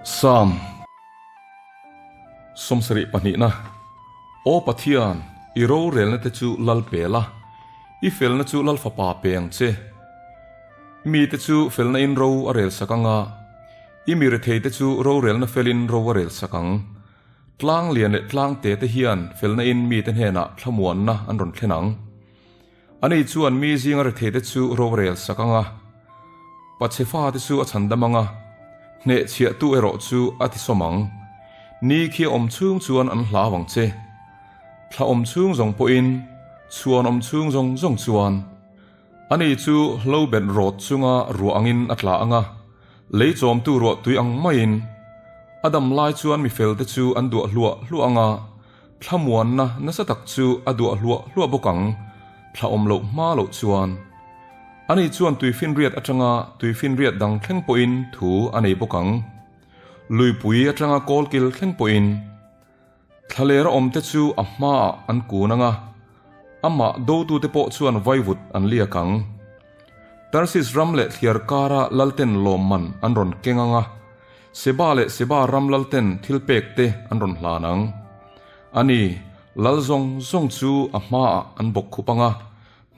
Psalm 72 na Aw Pathian, i rorelna te chu lal pe la, i felna chu lal fapa pe ang che. Mite chu felna in ro a rel sak anga, i mi rethei te chu rorelna felin ro a rel sak ang. Tlang lian leh tlang te te hian felna in mite hnenah thlamuanna an rawn thlen ang. Ani chuan mi zinga retheite chu rorel sak ang a, pachhe fate chu a chhan dam ang a, hnehchhiahtu erawh chu a tisawm ang. Ni khi a awm chhung chuan an hlau ang che. Thla awm chhung zawng pawhin, chhuan awm chhung zawng zawng chuan. Ani chu hlo bet rawt chunga ruah angin a tla ang a, lei chawmtu ruah tui ang maiin. A dam lai chuan mi felte chu an duah hluah hluah ang a, Thlamuanna nasa tak chu a duah hluah hluah bawk ang, thla awm loh hma loh chuan. Ani chuan tuifinriat atanga tuifinriat dang thleng pawhin thu a nei bawk ang. Luipui atanga kawlkil thleng pawhin. Thlalera awmte chu a hmaah an kun ang a, amah dotute pawh chuan vaivut an liak ang. Tarsis ram leh thliar kara lalten lawmman an rawn keng ang a, Seba leh Seba ram lalten thil pek te an rawn hlan ang. A ni, lal zawng zawng chu a hmaah an bawk khup ang a,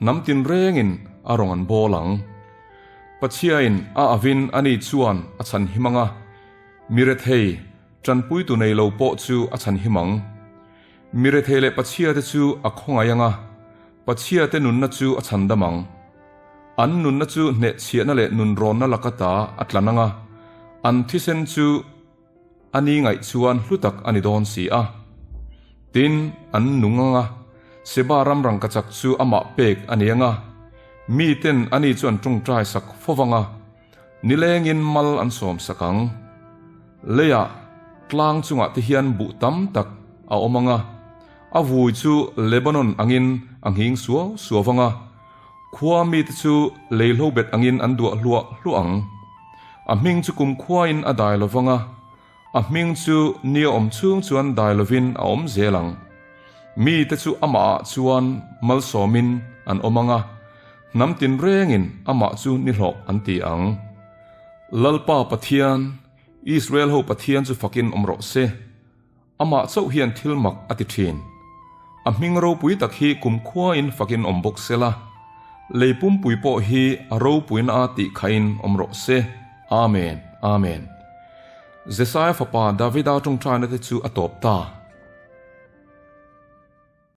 hnam tinrengin a rawn an bawl ang. Pathiain a avin a ni chuan a chhan him ang a, mi rethei, tanpuitu nei lo pawh chu a chhan him ang. Mi rethei leh Pathiate chu a khawngaih ang a, Pathiate nunna chu a chhandam ang. An nunna chu hnehchhiahna leh nunrawnna laka ta a tlan ang a, an thisen chu a ni ngaih chuan hlu tak a ni dawn si a. Tin, an nung ang a, Seba ram rangkachak chu amah pek a ni ang a, miten ani chu an tawngtai sak fo vang a, Nilengin mal an sawm sak ang. Leiah tlang chungah te hian buh tam tak a awm ang a, a vui chu Lebanon angin a nghing suau suau vang a, khua mite chu leihlo bet angin an duah hluah hluah ang. A hming chu kumkhuain a dai lo vang a, a hming chu ni a awm chhung chuan dai lovin a awm zel ang. Mite chu amahah chuan malsawmin an awm ang a, Hnam tinrengin amah chu nihlawh an ti ang. Lalpa Pathian, Israel ho Pathian chu fakin awm rawh se. Amah chauh hian thil mak a ti thin. A hming ropui tak hi kumkhuain fakin awm bawk se la, lei pumpui pawh hi a ropuina a tih khain awm rawh se. Amen, Amen. Jesaia fapa Davida tawngtaina te chu a tawp ta.